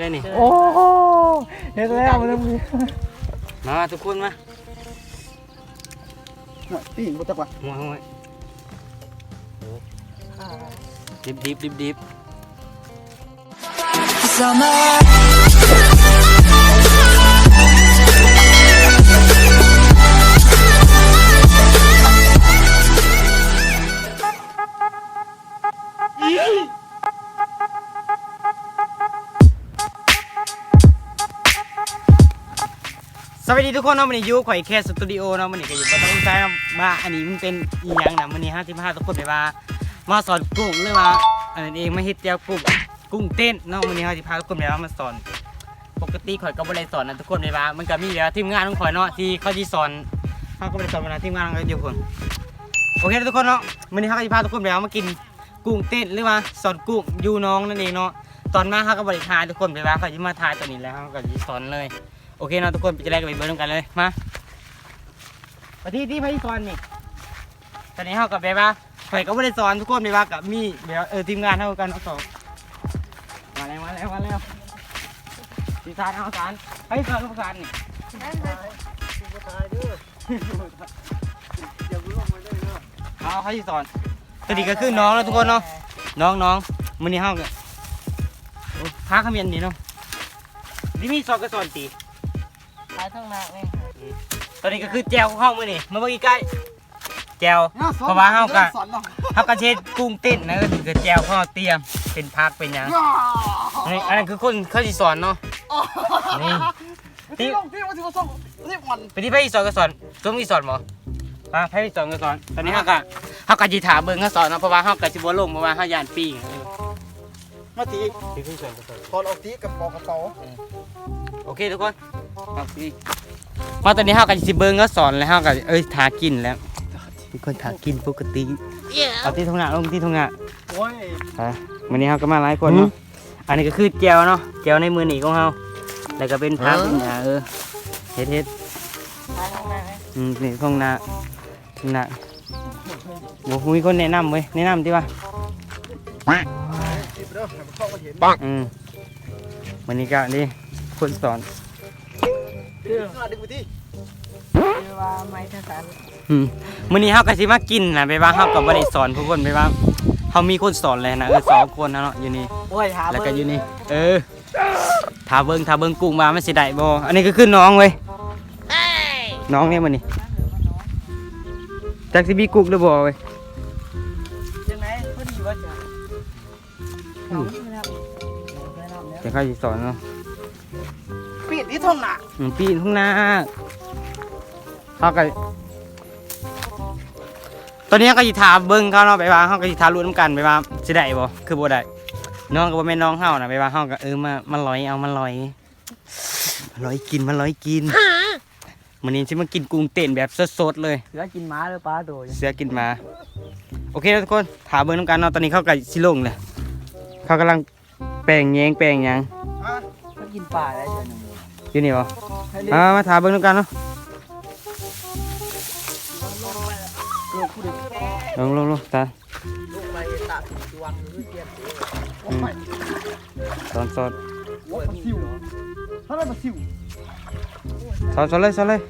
ໄດ້ນີ້ ໂອ້ ເຮັດແລ້ວມັນມີ ມາທຸກຄົນມາ ໂອ້ຍ ຕີນບໍ່ຈັກວ່າ ໂອ້ຍ ໂອ້ຍ ດິບໆ ດິບໆ. ສະບາຍດີທຸກຄົນເນາະ ມື້ນີ້ຢູ່ຂ້ອຍແຄສະຕູດິໂອເນາະ ມື້ນີ້ກໍຢູ່ບໍ່ຕ້ອງໃສ່ເນາະ ວ່າອັນນີ້ມັນເປັນອີ່ຫຍັງນະ. ມື້ນີ້ເຮົາຊິພາທຸກຄົນໄປວ່າ ມາສອນກຸ້ງ ຫຼືວ່າອັນນັ້ນເອງ ມາເຮັດແຈ່ວກຸ້ງ ກຸ້ງເຕັ້ນເນາະ. ມື້ນີ້ເຮົາຊິພາທຸກຄົນໄປວ່າມາສອນ ປົກກະຕິຂ້ອຍກໍບໍ່ໄດ້ສອນນະທຸກຄົນ ແບບວ່າມັນກໍມີແບບວ່າທີມງານຂອງຂ້ອຍເນາະ ທີ່ເຂົາຊິສອນ ເຮົາກໍບໍ່ໄດ້ສອນນະ ທີມງານເຮົາກໍຢູ່ພຸ້ນ. ໂອເຄທຸກຄົນເນາະ ມື້ນີ້ເຮົາກໍຊິພາທຸກຄົນໄປວ່າມາກິນ ກຸ້ງເຕັ້ນ ຫຼືວ່າສອນກຸ້ງຢູ່ໜອງນັ້ນເອງເນາະ. ຕອນມາເຮົາກໍບໍ່ໄດ້ຖ່າຍທຸກຄົນ ແບບວ່າຂ້ອຍຊິມາຖ່າຍຕອນນີ້ແລ້ວເຮົາກໍຊິສອນເລີຍ. ໂອເຄເນາະທຸກຄົນ ເປັນຈັ່ງໃດກໍໄປເບິ່ງນຳກັນເລີຍ ມາ. ປະເທດທີ່ໃຜສອນນີ້ ຕອນນີ້ເຮົາກໍແບບວ່າ ຂ້ອຍກໍບໍ່ໄດ້ສອນທຸກຄົນ ແບບວ່າກໍມີແບບວ່າ ເອີ ທີມງານເຮົາກັນເນາະ. ມາແລ້ວ ມາແລ້ວ ມາແລ້ວ ທີ່ສານເຮົາສານ ໃຜສອນກັບສານນີ້ ເອົາໃຜສອນ. ຕົວນີ້ກໍຄືນ້ອງເນາະທຸກຄົນເນາະ ນ້ອງໆ ມື້ນີ້ເຮົາກໍ ໂອ້ ພາຂະເໝັນນີ້ເນາະ ນີ້ມີສອນກໍສອນຕິ ຂາຍທາງໜ້ານີ້. ຕົວນີ້ກໍຄືແຈ່ວຂອງເຮົາມື້ນີ້ ມາເບິ່ງໃກ້ໆ ແຈ່ວ ເພາະວ່າເຮົາກໍ ເຮົາກໍຊິເຮັດກຸ້ງເຕັ້ນນະ ກໍຄືແຈ່ວເຮົາຕຽມເປັນຜັກເປັນຫຍັງ. ນີ້ ອັນນັ້ນຄືຄົນເຂົາຊິສອນເນາະ ນີ້ ຕິ ໄປທີ່ໃຜສອນກໍສອນ ສົມມີສອນບໍ່ ມາ ໃຜສອນກໍສອນ. ຕອນນີ້ເຮົາກໍ ເຮົາກໍຊິຖ້າເບິ່ງເຂົາສອນເນາະ ເພາະວ່າເຮົາກໍຊິບໍ່ລົງ ເພາະວ່າເຮົາຢ້ານປີ້ງ. ມາຕິ ທີ່ເພິ່ນສອນກໍສອນ ຖອນອອກຕິກະເປົາກະເປົາ. ໂອເຄທຸກຄົນ ມາ ຕອນນີ້ເຮົາກໍຊິເບິ່ງເຂົາສອນແລ້ວ ເຮົາກໍ ເອີຍ ຖ້າກິນແລ້ວ ທຸກຄົນຖ້າກິນປົກກະຕິ. ເອົາຕິທົ່ງໜ້າ ລົງຕິທົ່ງໜ້າ. ໂອ້ຍ ໄປ ມື້ນີ້ເຮົາກໍມາຫຼາຍຄົນເນາະ. ອັນນີ້ກໍຄືແຈ່ວເນາະ ແຈ່ວໃນມື້ນີ້ຂອງເຮົາ ແລ້ວກໍເປັນຜັກ ເອີ ເຮັດ ເຮັດ ອືມ ນີ້ທົ່ງໜ້າ ນະ ບໍ່ມີຄົນແນະນຳເວີຍ ແນະນຳຕິວ່າ. ອືມ ມື້ນີ້ກະນີ້ຄົນສອນ ອືມ ມື້ນີ້ເຮົາກະຊິມາກິນນະ ແບບວ່າເຮົາກະບໍ່ໄດ້ສອນທຸກຄົນ ແບບວ່າເຮົາມີຄົນສອນແລ້ວນະ ເອີ ສອງຄົນນະເນາະ ຢູ່ນີ້ ແລ້ວກະຢູ່ນີ້ ເອີ. ຖ້າເບິ່ງ ຖ້າເບິ່ງກຸ້ງວ່າມັນຊິໄດ້ບໍ່. ອັນນີ້ກໍຄືນ້ອງເວີຍ ນ້ອງນີ້ມື້ນີ້ ຈັກຊິມີກຸ້ງຫຼືບໍ່ເວີຍ. ຈັ່ງໃດ ພໍດີບໍ່ຈ້ະ? ອືມ ຈະເຂົ້າຊິສອນເນາະ ປີນທີ່ທົ່ງນາ ອືມ ປີນທົ່ງນາ ເຮົາກໍ ຕອນນີ້ເຮົາກໍຊິຖ້າເບິ່ງເຂົາເນາະ ແບບວ່າເຮົາກໍຊິຖ້າລຸ້ນນຳກັນ ແບບວ່າຊິໄດ້ບໍ່ ຄືບໍ່ໄດ້. ນ້ອງກໍບໍ່ແມ່ນນ້ອງເຮົານະ ແບບວ່າເຮົາກໍ ເອີ ມາ ມາລອຍເອົາ ມາລອຍ ມາລອຍກິນ ມາລອຍກິນ. ມື້ນີ້ຊິມາກິນກຸ້ງເຕັ້ນແບບສົດໆເລີຍ ເສືອກິນໝາ ເດີປາໂຕ ເສືອກິນໝາ. ໂອເຄທຸກຄົນ ຖ້າເບິ່ງນຳກັນເນາະ ຕອນນີ້ເຂົາກໍຊິລົງແລ້ວ ເຂົາກຳລັງ ແປງແຍງແປງຫຍັງ ມາ ມັນກິນປາໄດ້ເທື່ອໜຶ່ງ ຢູ່ນີ້ບໍ່? ມາ ມາຖ້າເບິ່ງນຳກັນເນາະ ລົງ ລົງ ລົງ ຕາ ສອນ ສອນ ສອນເລີຍ ສອນເລີຍ.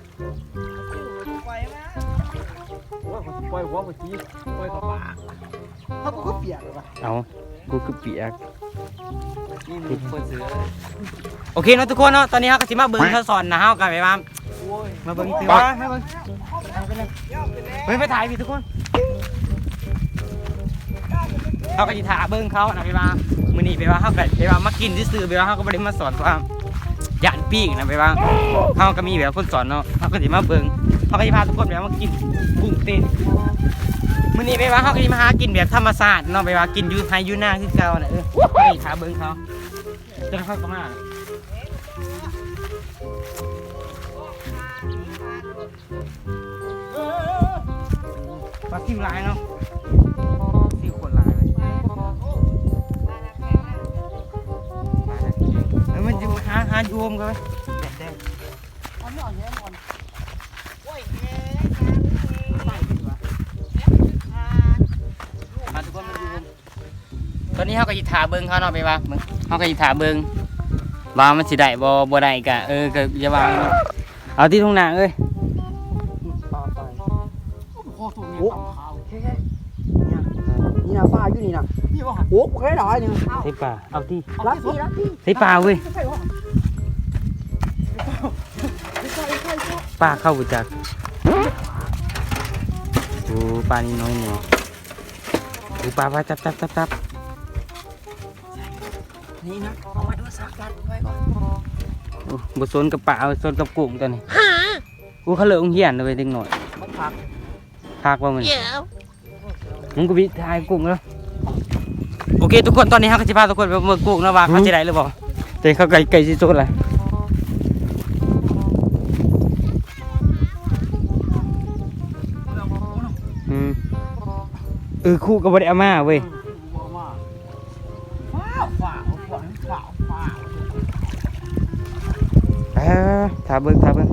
ໂອ້ຍ ຂ້ອຍຊິປ່ອຍຫົວ ຂ້ອຍຊິປ່ອຍເຂົ້າປາກ ເຮົາບໍ່ຄືປຽກເລີຍວະ ເອົ້າ ກູຄືປຽກ ມີໝູ່ຄົນເສືອ. ໂອເຄເນາະທຸກຄົນເນາະ ຕອນນີ້ເຮົາກໍຊິມາເບິ່ງເຂົາສອນນະ ເຮົາກໍແບບວ່າ ໂອ້ຍ ມາເບິ່ງ ຖືວ່າ ມາເບິ່ງ ເຮີ້ຍ ໄປຖ່າຍພີ້ທຸກຄົນ. ເຮົາກໍຊິຖ້າເບິ່ງເຂົານະ ແບບວ່າ ມື້ນີ້ແບບວ່າເຮົາກໍແບບວ່າມາກິນຊື່ໆ ແບບວ່າເຮົາກໍບໍ່ໄດ້ມາສອນ ເພາະວ່າຢ້ານປີ້ງນະ ແບບວ່າເຮົາກໍມີແບບຄົນສອນເນາະ ເຮົາກໍຊິມາເບິ່ງ ເຮົາກໍຊິພາທຸກຄົນແບບວ່າມາກິນກຸ້ງເຕັ້ນ. ມື້ນີ້ແບບວ່າເຮົາກໍຊິມາຫາກິນແບບທຳມະຊາດເນາະ ແບບວ່າກິນຢູ່ໄຮ່ຢູ່ນາຄືເກົ່ານະ ເອີ ໄປຖ້າເບິ່ງເຂົາ ເຈົ້ານາຍເຂົາກໍມາ ປາຊິວຫຼາຍເນາະ ຊິວໂຄດຫຼາຍເລີຍ ປາໜ້າແຂງ ເອີ ມັນຢູ່ ຫາ ຫາຢູ່ໂຮມກັນເວີຍ ແດດແດດ ມາທຸກຄົນ ມາຢູ່ໂຮມ. ຕອນນີ້ເຮົາກໍຊິຖ້າເບິ່ງເຂົາເນາະ ແບບວ່າເບິ່ງ ເຮົາກໍຊິຖ້າເບິ່ງ ວ່າມັນຊິໄດ້ບໍ່ ບໍ່ໄດ້ກະ ເອີ ກະຢ່າວ່າ ເອົາຕິ ທົ່ງນາເອີຍ. ປາໄປ ໂອ້ ໂອ້ ໂຕນີ້ ໂອ້ ຕຳຂາວ ແຄ່ໆ ນີ້ນະ ນີ້ນະ ປາຢູ່ນີ້ນະ ນີ້ບໍ່ ໂອ້ ບໍ່ໄດ້ຫຼາຍນີ້ ໃສ່ປາ ເອົາຕິ ລັກຕິ ລັກຕິ ໃສ່ປາເວີຍ ປາເຂົ້າບໍ່ຈັກ. ໂອ້ ປານີ້ນ້ອຍແນ່ ໂອ້ ປາ ປາ ຈັບ ຈັບ ຈັບ ຈັບ. ນີ້ນະ ເອົາໄວ້ໂທລະສັບ ຈັດໄວ້ກ່ອນ. ໂອ້ ບໍ່ສົນກັບປາ ເອົາ ສົນກັບກຸ້ງຕົວນີ້. ໂອ້ ເຂົາເລີກໂຮງຮຽນແລ້ວເວີຍ ເດັກນ້ອຍ ມັນພັກ ພັກບໍ່ມື້ນີ້? ມຶງກໍໄປຖ່າຍກຸ້ງເດີ. ໂອເຄ ທຸກຄົນ ຕອນນີ້ເຮົາກໍຊິພາທຸກຄົນໄປເບິ່ງກຸ້ງເນາະ ວ່າເຂົາຊິໄດ້ຫຼືບໍ່. ແຕ່ເຂົາໃກ້ ໃກ້ຊິສຸດລະ. ອືມ ເອີ ຄູກໍບໍ່ໄດ້ເອົາມາເວີຍ. ຟ້າວ ຟ້າວ ຟ້າວ ຟ້າວ ເອີ ຖ້າເບິ່ງ ຖ້າເບິ່ງ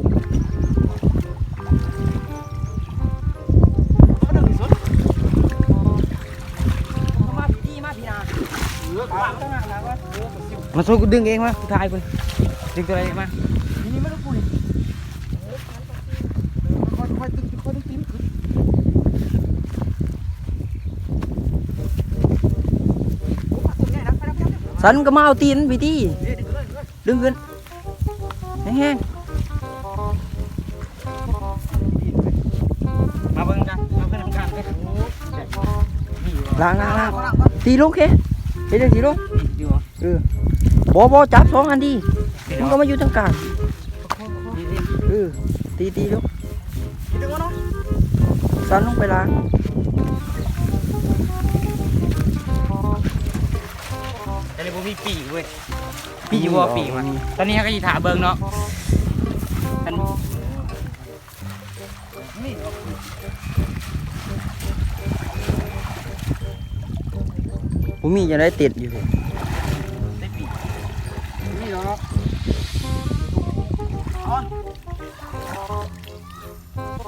ມາພີ້ ມາພີ້ນະ ມາຊ່ວຍກູດຶງເອງ ມາ ກູຖ່າຍພຸ້ນ ດຶງຕົວໃດມາ ນີ້ ນີ້ ມາດູກູນີ້. ຄ່ອຍໆ ຄ່ອຍໆ ດຶງຕີນຂຶ້ນ ສັນກໍມາເອົາຕີນພີ້ຕິ ດຶງຂຶ້ນແຮງໆ ມາເບິ່ງກັນ ມາເບິ່ງນຳກັນເດີ. ລ້າງໆໆ ຕີລົງເຄ ເຮັດຈັ່ງຊີ້ລົງ ເອີ ບໍ່ ບໍ່ ຈັບສອງອັນດີ ມັນກໍມາຢູ່ທາງກາງ. ເອີ ຕີ ຕີລົງ ສັນລົງໄປລ້າງ. ອັນນີ້ບໍ່ມີປີກເວີຍ ປີກຢູ່ບໍ່ ປີກວະ? ຕອນນີ້ເຮົາກໍຊິຖ້າເບິ່ງເນາະ ອັນ ບໍ່ມີຈັ່ງໃດຕິດຢູ່ ບໍ່ມີດອກ.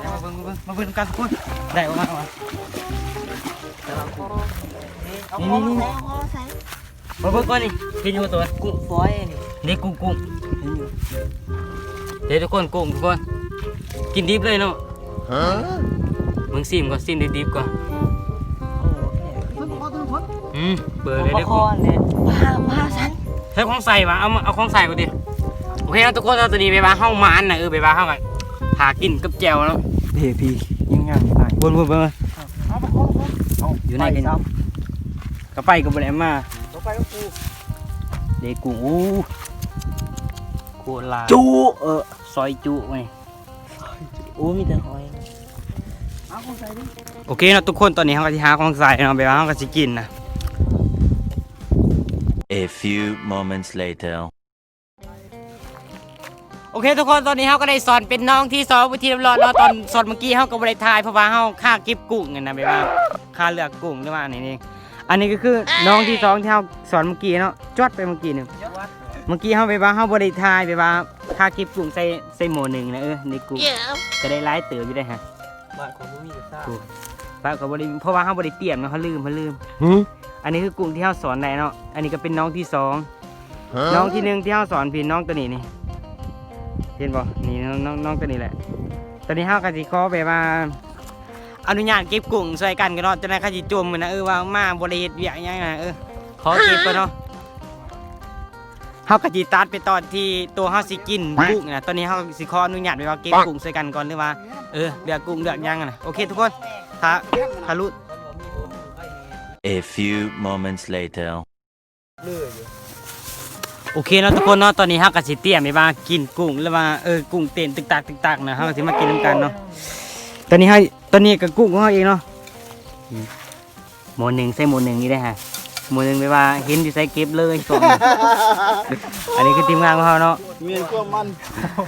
ມາເບິ່ງ ມາເບິ່ງ ມາເບິ່ງນຳກັນທຸກຄົນ ໄດ້ບໍ່ ມາ ມາ ເອົາ ນີ້ ນີ້ ນີ້ ມາເບິ່ງກ່ອນນີ້ ເຫັນຢູ່ບໍ່ຕົວ ກຸ້ງຝອຍນີ້ ນີ້ກຸ້ງ ກຸ້ງ ເຫັນຢູ່ ເດ້ທຸກຄົນ ກຸ້ງທຸກຄົນ ກິນດິບເລີຍເນາະ. ຮະ ມຶງຊີມກ່ອນ ຊີມດິບໆກ່ອນ. ໂອ້ ໂອເຄ ອືມ ເປີດເລີຍເດ້ ປາຄອນເດ້ ປາ ປາສັນ ໃຊ້ຂອງໃສ່ຫວາ ເອົາ ເອົາຂອງໃສ່ກ່ອນຕິ. ໂອເຄເນາະທຸກຄົນເນາະ ຕອນນີ້ແບບວ່າເຮົາໝານນະ ເອີ ແບບວ່າເຮົາກໍຫາກິນກັບແຈ່ວເນາະ. ເດ້ ພີ້ ຍັງໆ ຢູ່ໃນ ເບິ່ງ ເບິ່ງ ເບິ່ງ ເອົາປາຄອນ ເອົາ ຢູ່ໃນ ໄປຊ້ຳ ກະໄປກໍບໍ່ໄດ້ເອົາມາ ກໍໄປກັບກູ ເດ້ກຸ້ງ ໂອ້ ໂຄດຫຼາຍ ຈຸ ເອີ ຊອຍຈຸນີ້ ໂອ້ ມີແຕ່ຫອຍ ເອົາຂອງໃສ່ດິ. ໂອເຄເນາະທຸກຄົນ ຕອນນີ້ເຮົາກໍຊິຫາຂອງໃສ່ເນາະ ແບບວ່າເຮົາກໍຊິກິນນະ. A few moments later. ໂອເຄທຸກຄົນ ຕອນນີ້ເຮົາກໍໄດ້ສອນເປັນນ້ອງທີສອງເປັນທີ່ຮຽບຮ້ອຍເນາະ. ຕອນສອນເມື່ອກີ້ເຮົາກໍບໍ່ໄດ້ຖ່າຍ ເພາະວ່າເຮົາຄາເກັບກຸ້ງຫັ້ນນະ ແບບວ່າຄາເລືອກກຸ້ງ ຫຼືວ່າອັນນີ້ ອັນນີ້ກໍຄືນ້ອງທີສອງທີ່ເຮົາສອນເມື່ອກີ້ເນາະ ຈວດໄປເມື່ອກີ້ນີ້. ເມື່ອກີ້ເຮົາແບບວ່າເຮົາບໍ່ໄດ້ຖ່າຍ ແບບວ່າຄາເກັບກຸ້ງໃສ່ ໃສ່ໝໍ້ໜຶ່ງນະ ເອີ ໃນກຸ້ງກໍໄດ້ຫຼາຍເຕີບຢູ່ເດ້ຮະ. ບາດຂ້ອຍບໍ່ມີກະຊາ ໂອ້ ບາດຂ້ອຍບໍ່ໄດ້ ເພາະວ່າເຮົາບໍ່ໄດ້ຕຽມເນາະ ເຮົາລືມ ເຮົາລືມ. ຫື ອັນນີ້ຄືກຸ້ງທີ່ເຮົາສອນໄດ້ເນາະ ອັນນີ້ກໍເປັນນ້ອງທີສອງ ຮະ ນ້ອງທີໜຶ່ງທີ່ເຮົາສອນພີ້ ນ້ອງໂຕນີ້ນີ້ ເຫັນບໍ່ ນີ້ນ້ອງ ນ້ອງ ນ້ອງໂຕນີ້ແຫຼະ. ຕອນນີ້ເຮົາກໍຊິຂໍແບບວ່າອະນຸຍາດເກັບກຸ້ງຊ່ວຍກັນກ່ອນເນາະ ຈັ່ງໃດເຂົາຊິຈົ່ມນະ ເອີ ວ່າມາບໍ່ໄດ້ເຮັດວຽກຫຍັງນະ ເອີ ຂໍເກັບກ່ອນເນາະ. ເຮົາກໍຊິຕັດໄປຕອນທີ່ໂຕເຮົາຊິກິນກຸ້ງນະ ຕອນນີ້ເຮົາຊິຂໍອະນຸຍາດແບບວ່າເກັບກຸ້ງໃສ່ກັນກ່ອນ ຫຼືວ່າ ເອີ ເລືອກກຸ້ງເລືອກຫຍັງນະ. ໂອເຄທຸກຄົນ ຖ້າ ຖ້າລຸ້ນ. A few moments later. ໂອເຄເນາະທຸກຄົນເນາະ ຕອນນີ້ເຮົາກໍຊິຕຽມແບບວ່າກິນກຸ້ງ ຫຼືວ່າ ເອີ ກຸ້ງເຕັ້ນຕຶກຕັກຕຶກຕັກນະ ເຮົາກໍຊິມາກິນນຳກັນເນາະ. ຕອນນີ້ເຮົາ ຕອນນີ້ກໍກຸ້ງຂອງເຮົາເອງເນາະ ໝໍ້ໜຶ່ງໃສ່ໝໍ້ໜຶ່ງນີ້ໄດ້ຮະ ໝໍ້ໜຶ່ງແບບວ່າເຫັນຢູ່ໃສເກັບເລີຍ ອັນນີ້ຄືທີມງານຂອງເຮົາເນາະ ແມ່ນຄວາມມັນ.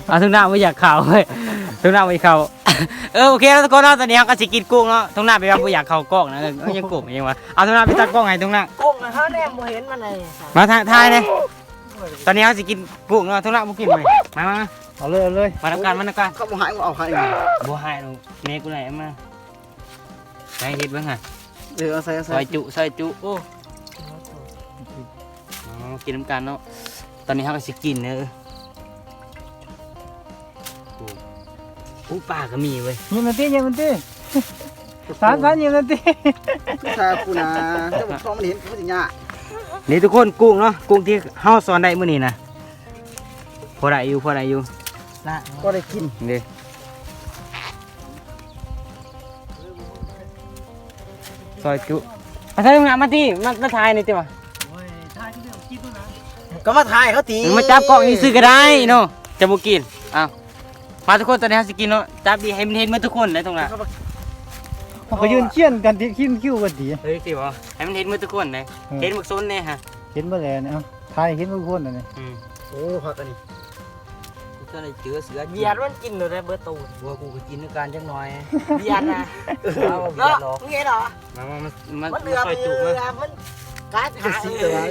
ເອົາ ທຸງໜ້າບໍ່ຢາກເຂົ້າເວີຍ ທຸງໜ້າບໍ່ຢາກເຂົ້າ. ເອີ ໂອເຄເນາະທຸກຄົນເນາະ ຕອນນີ້ເຮົາກໍຊິກິນກຸ້ງເນາະ ທຸງໜ້າແບບວ່າບໍ່ຢາກເຂົ້າກ້ອງນະ ເອີ ຍັງກຸ້ງຍັງວ່າ ເອົາ ທຸງໜ້າໄປຕາກ້ອງໃຫ້ທຸງໜ້າ ກຸ້ງນະ ເຮົາແນມບໍ່ເຫັນມັນເລີຍ ມາຖ່າຍ ຖ່າຍແດ່. ຕອນນີ້ເຮົາຊິກິນກຸ້ງເນາະ ທຸງໜ້າບໍ່ກິນເວີຍ ມາ ມາ ມາ ເອົາເລີຍ ເອົາເລີຍ ມານຳກັນ ມານຳກັນ. ເຂົາບໍ່ໃຫ້ ເອົາໃຫ້ ບໍ່ໃຫ້ດອກ ແມ່ກູໄດ້ເອົາມາ. ໃສ່ເຮັດເບິ່ງຫະ ເອີ ເອົາໃສ່ ເອົາໃສ່ ຊອຍຈຸ ຊອຍຈຸ ໂອ້ ອໍ ກິນນຳກັນເນາະ. ຕອນນີ້ເຮົາກໍຊິກິນເດີ. ໂອ້ ໂອ້ ປາກໍມີເວີຍ. ຍິ້ມໜ່ອຍຕິ ຍິ້ມໜ່ອຍຕິ. ສານ ສານ ຍິ້ມໜ່ອຍຕິ. ສານ ກູນະ ເຈົ້າບໍ່ຊອງມັນເຫັນ ມັນຊິຍາກ. ນີ້ທຸກຄົນ ກຸ້ງເນາະ ກຸ້ງທີ່ເຮົາສອນໄດ້ມື້ນີ້ນະ ພໍໄດ້ຢູ່ ພໍໄດ້ຢູ່ ນະ ພໍໄດ້ກິນເດ້. ຊອຍຈຸ ມາຖ່າຍຮູບນະ ມາຕິ ມາ ມາຖ່າຍນີ້ຕິວະ. ໂອ້ຍ ຖ່າຍຄືເລື່ອງຄລິບນະ ກໍມາຖ່າຍເຂົາຕິ ມາຈັບກ້ອງຊື່ໆກໍໄດ້ເນາະ ຈະບໍ່ກິນ. ເອົາ ມາທຸກຄົນ ຕອນນີ້ເຮົາຊິກິນເນາະ ຈັບດີໃຫ້ມັນເຫັນໝົດທຸກຄົນໄດ້ຕົງນັ້ນ. ເຂົາກໍຢືນຄຽນກັນຕິ ຄິນຄິວກັນຕິ. ເຮີ້ຍ ຊິບໍ່ ໃຫ້ມັນເຫັນໝົດທຸກຄົນເດ້. ເອີ ເຫັນບັກສົນແດ່ຫະ ເຫັນບໍ່ແລນີ້. ເອົາ ຖ່າຍເຫັນເບິ່ງຄົນອັນນີ້. ອືມ ໂອ້ ພັກອັນນີ້ ບໍ່ທັນໄດ້ເຈີເສືອ ວຽດມັນກິນໂດນໄດ້ເບິດໂຕ. ບໍ່ ກູກໍກິນຄືກັນຈັກໜ່ອຍ ວຽດນະ. ເອົາ ວຽດເນາະ ເນາະ ເຫັນເນາະ. ມາ ມາ ມາ ມາ ມາຊອຍຈຸມາ. ມັນກັດຫາ ຈັ່ງຊີ້ແຕ່ວ່າ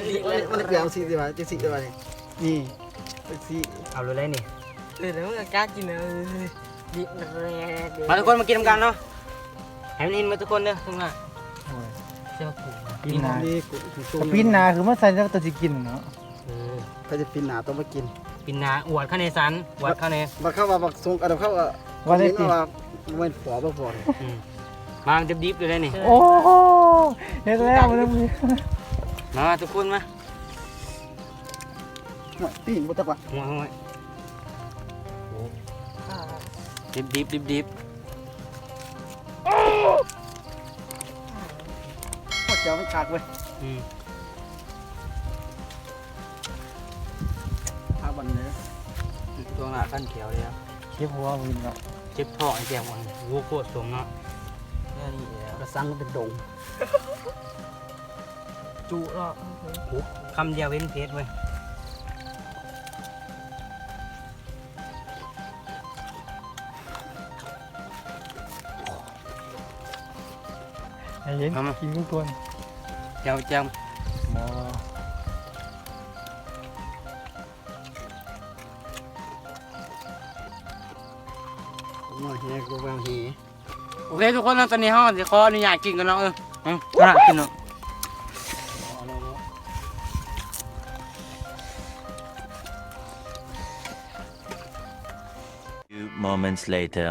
ມັນເກືອງຊີ້ແຕ່ວ່າ ຈັ່ງຊີ້ແຕ່ວ່ານີ້ ນີ້ ຈັ່ງຊີ້ ເອົາໂລດໄດ໋ນີ້. ເອີ ແລ້ວມັນກໍກັດກິນເອົາ. ມາທຸກຄົນ ມາກິນນຳກັນເນາະ ໃຫ້ມັນເຫັນໝົດທຸກຄົນເດີ. ໂອ້ຍ ເຈົ້າ ປີ້ນໜ້າ ປີ້ນໜ້າຄືມາໃສ່ແລ້ວຕົວຊິກິນເນາະ. ເອີ ໃຜຈະປີ້ນໜ້າຕົວມາກິນ ປີ້ນໜ້າອວດເຂົາແດ່ ສັນ ອວດເຂົາແດ່. ບັດເຂົາວ່າບັກສົງ ອັນເຂົາວ່າ ວ່າໄດ້ຕິ ວ່າບໍ່ແມ່ນພໍບໍ່ພໍ. ອືມ ມາດິບໆຢູ່ໄດ໋ນີ້. ໂອ້ ເຮັດແລ້ວ ມາ ມາທຸກຄົນມາ. ໂອ້ຍ ປີ້ງບໍ່ຈັກວ່າ ໂອ້ຍ ໂອ້ຍ ດິບໆ ດິບໆ. ໂອ້ ແຈ່ວມັນຄັກເວີຍ. ອືມ ພາບັນເດີ ຕົວງາຂັ້ນແຂວເລີຍ. ເຈັບຫົວເພິ່ນເນາະ ເຈັບທ້ອງແຈ່ວມັນ. ໂອ້ ໂຄດສົມເນາະ ແນວນີ້ແຫຼະ ກະສັງເປັນດົງ. ຈຸເນາະ ໂອ້ ຄຳດຽວເຫັນເຜັດເວີຍ. ໃຫ້ເຫັນ ເອົາມາ ກິນກ່ອນ. ແຈ່ວ ແຈ່ວ ບໍ່ ມາແຮກວ່າແຮ. ໂອເຄທຸກຄົນເນາະ ຕອນນີ້ເຮົາຊິຂໍອະນຸຍາດກິນກ່ອນເນາະ. ເອີ ເອີ ກິນເນາະ. Few moments later.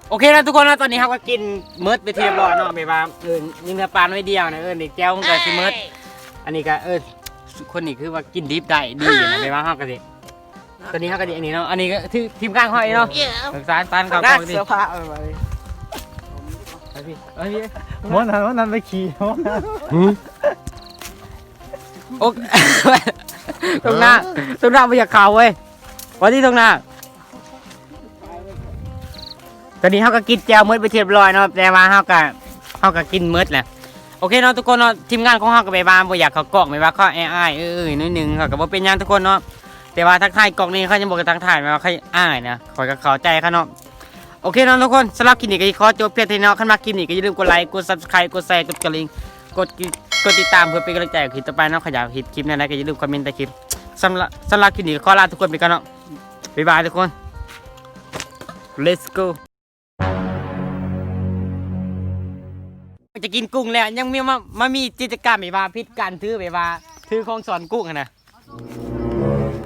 ໂອເຄເນາະທຸກຄົນເນາະ ຕອນນີ້ເຮົາກໍກິນໝົດເປັນທີ່ຮຽບຮ້ອຍເນາະ ແບບວ່າ ເອີ ຍັງເຫຼືອປາໜ້ອຍດຽວນະ. ເອີ ນີ້ແຈ່ວມັນກໍຊິໝົດ. ອັນນີ້ກໍ ເອີ ຄົນນີ້ຄືວ່າກິນດິບໄດ້ດີນະ ແບບວ່າເຮົາກໍຊິ ຕອນນີ້ເຮົາກໍຊິອັນນີ້ເນາະ ອັນນີ້ກໍຄືທີມງານເຮົາເອງເນາະ. ສານ ສານ ເອົາກ້ອງນີ້ ເສື້ອຜ້າເອົາໄວ້ ໄປພີ່ ໄປພີ່ ຫົວນັ້ນ ຫົວນັ້ນໄປຂີ່ ຫົວນັ້ນ. ໂອ້ ຕົງໜ້າ ຕົງໜ້າບໍ່ຢາກເຂົ້າເວີຍ ວ່າທີ່ຕົງໜ້າ. ຕອນນີ້ເຮົາກໍກິນແຈ່ວໝົດເປັນທີ່ຮຽບຮ້ອຍເນາະ ແຕ່ວ່າເຮົາກໍ ເຮົາກໍກິນໝົດແຫຼະ. ໂອເຄເນາະທຸກຄົນເນາະ ທີມງານຂອງເຮົາກໍແບບວ່າບໍ່ຢາກເຂົ້າກ້ອງ ແບບວ່າເຂົາອາຍໆ ເອີຍໆ ໜ້ອຍໜຶ່ງ ເຂົາກໍບໍ່ເປັນຫຍັງທຸກຄົນເນາະ. ແຕ່ວ່າທັກທາຍກ້ອງນີ້ ເຂົາຍັງບໍ່ທັກທາຍ ແບບວ່າເຂົາອາຍນະ ຂ້ອຍກໍເຂົ້າໃຈເຂົາເນາະ. ໂອເຄເນາະທຸກຄົນ ສຳລັບຄລິບນີ້ກໍຂໍຈົບພຽງເທົ່ານີ້ເນາະ. ຄັນມັກຄລິບນີ້ກໍຢ່າລືມກົດໄລ ກົດ Subscribe ກົດແຊ ກົດກະລິ່ງ ກົດ ກົດຕິດຕາມເພື່ອເປັນກຳລັງໃຈໃຫ້ຄລິບຕໍ່ໄປເນາະ. ຄັນຢາກເຫັນຄລິບແນວໃດກໍຢ່າລືມຄອມເມັນໃຕ້ຄລິບ. ສຳລັບ ສຳລັບຄລິບນີ້ກໍຂໍລາທຸກຄົນໄປກ່ອນເນາະ. ບາຍບາຍທຸກຄົນ Let's go. ຈະກິນກຸ້ງແລ້ວ ຍັງມີມາ ມາມີຈິດຕະກຳແບບວ່າຜິດກັນ ຖືແບບວ່າ ຖືຂອງສອນກຸ້ງຫັ້ນນະ.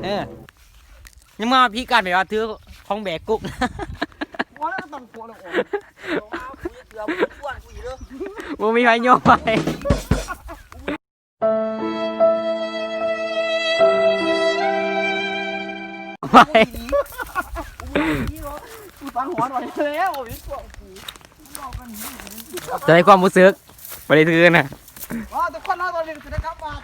ເອີ ຍັງມາຜິດກັນແບບວ່າ ຖືຂອງແບກກຸ້ງ. ບໍ່ມີໃຜຍົມໃຫ້. ໄປ ຈະໄດ້ຄວາມຮູ້ສຶກ ບໍ່ໄດ້ຖືນະ. ອໍ ທຸກຄົນເນາະ ຕອນນີ້ກໍຈະໄດ້ກັບບ້ານ.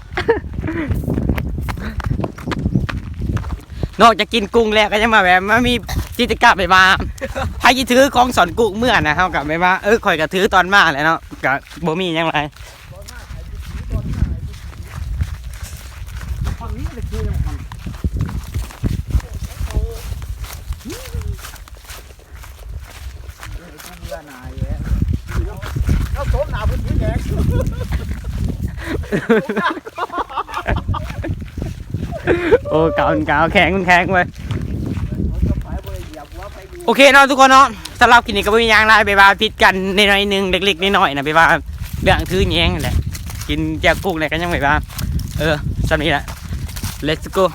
ນອກຈາກກິນກຸ້ງແລ້ວ ກໍຍັງມາແບບ ມາມີກິດຈະກຳແບບວ່າ ໃຜຊິຖືຂອງສອນກຸ້ງເມືອນະ ເຮົາກໍແບບວ່າ ເອີ ຂ້ອຍກໍຖືຕອນມາແຫຼະເນາະ ກໍບໍ່ມີຫຍັງຫຼາຍ. ໂອ້ ກາວ ກາວແຂງ ມັນແຂງເວີຍ. ໂອເຄເນາະທຸກຄົນເນາະ ສຳລັບຄລິບນີ້ກໍບໍ່ມີຫຍັງຫຼາຍ ແບບວ່າຜິດກັນໜ້ອຍໆໜຶ່ງ ເລັກໆນ້ອຍໆນະ ແບບວ່າເລື່ອງຖືແຍງນັ້ນແຫຼະ. ກິນແຈ່ວກຸ້ງແລ້ວກໍຍັງແບບວ່າ ເອີ ສ່ຳນີ້ແຫຼະ Let's go.